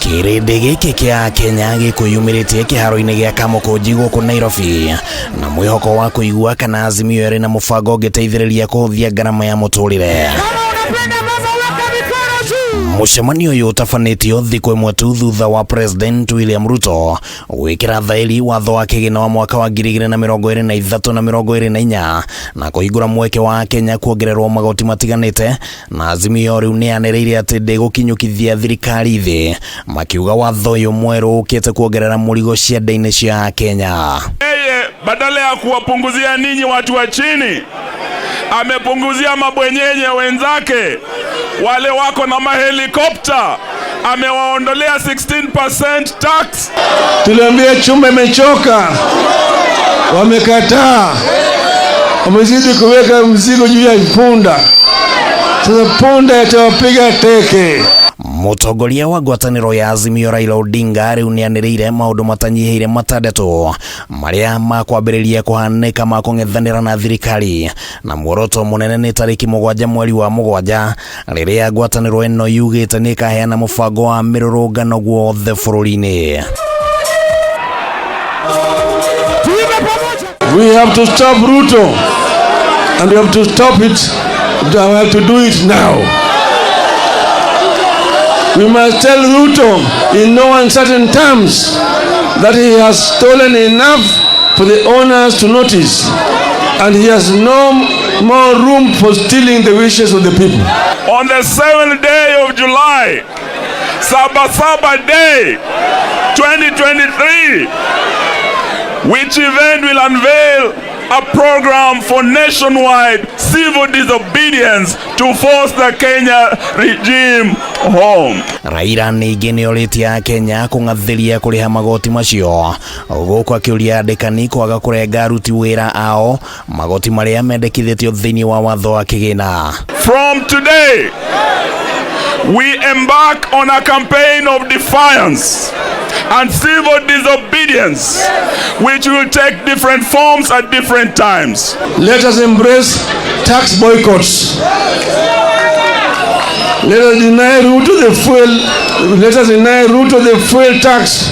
Kĩrĩndĩ gĩkĩ kĩa Kenya gĩkwĩyumĩrĩtie kĩharo-inĩ gĩa Kamũkũnji gũkũ Nairobi na mwĩhoko wa kũigua kana Azimio ĩrĩ na mũbango ũngĩteithĩrĩria kũhũthia ngarama ya mũtũrĩre. Mũcemanio ũyũ ũtabanĩtio thikũ ĩmwe tu thutha wa President William Ruto gwĩkĩra thaĩri watho wa kĩgĩna wa mwaka wa 2023 na 24 na kũhingũra mweke wa Kenya kuongererwo magoti matiganĩte, na Azimio rĩu nĩ yanĩrĩire atĩ ndĩgũkinyũkithia thirikari thĩ, makiuga watho ũyũ mwerũ ũkĩte kuongerera mũrigo ciande-inĩ cia Kenya. Yeye badala ya kuwapunguzia ninyi watu wa chini, amepunguzia mabwenyenye wenzake wale wako na mahelikopta, amewaondolea 16% tax. Tuliambia chuma imechoka, wamekataa, wamezidi kuweka mzigo juu ya punda. Sasa punda itawapiga teke. Mũtongoria wa ngwatanĩro ya Azimio Raila Odinga rĩu nĩanĩrĩire maũndũ matanyihĩire matandatũ marĩa makwambĩrĩria kũhanĩka ma kũng'ethanĩra na thirikari, na muoroto mũnene nĩ tarĩki 7 mweri wa 7 rĩrĩa ngwatanĩro ĩno yugĩte nĩ ĩkaheana mũbango wa mĩrũrũngano guothe bũrũri-inĩ. We have to stop Ruto, and we have to stop it. We have to do it now. We must tell Ruto in no uncertain terms that he has stolen enough for the owners to notice, and he has no more room for stealing the wishes of the people. On the 7th day of July, Saba Saba Day 2023, which event will unveil a program for nationwide civil disobedience to force the Kenya regime home. Raila ningĩ nĩ orĩtie Kenya kũng'athĩria kũrĩha magoti macio, gũkũ akĩũria andĩkani kwaga kũrenga aruti wĩra ao magoti marĩa mendekithĩtio thĩinĩ wa watho wa kĩgĩna. From today, we embark on a campaign of defiance and civil disobedience, which will take different forms at different times. Let us embrace tax boycotts. Let us deny Ruto the fuel. Let us deny Ruto the fuel tax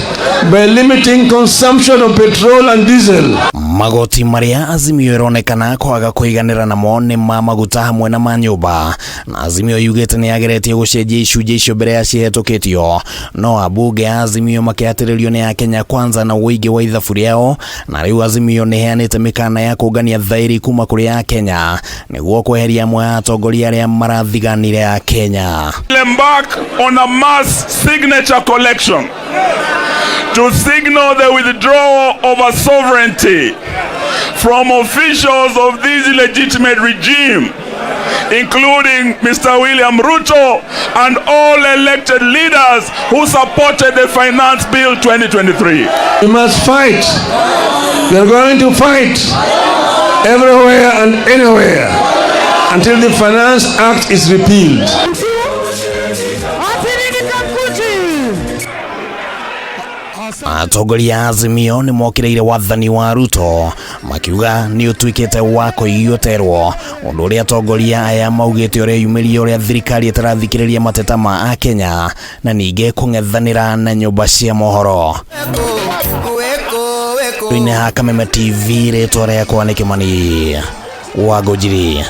by limiting consumption of petrol and diesel. Magoti marĩa Azimio ĩronekana kwaga kũiganĩra namo nĩ ma maguta hamwe na ma nyũmba, na Azimio yugĩte nĩ yageretie gũcenjia icunjĩ icio mbere ya cihetũkĩtio, no ambunge a Azimio makĩhatĩrĩrio nĩ Akenya Kwanza na ũingĩ wa ithabu rĩao, na rĩu Azimio nĩ ĩheanĩte mĩkana ya kũngania thaĩri kuma kũrĩ Akenya nĩguo kweheria amwe a atongoria arĩa marathiganire Akenya. Embark on a mass signature collection to signal the withdrawal of a sovereignty from officials of this illegitimate regime, including Mr. William Ruto and all elected leaders who supported the Finance Bill 2023. We must fight. We are going to fight everywhere and anywhere until the Finance Act is repealed. Atongoria a Azimio nĩ mokĩrĩire wathani wa Ruto makiuga nĩ ũtuĩkĩte wa kũiyũterwo, ũndũ ũrĩa atongoria aya maugĩte ũreyumĩria ũrĩa thirikari ĩtarathikĩrĩria mateta ma Akenya na ningĩ kũng'ethanĩra na nyũmba cia mohoro. Inĩ ha Kameme TV, rĩtwa rĩakwa nĩ Kĩmani wa Ngũnjiri.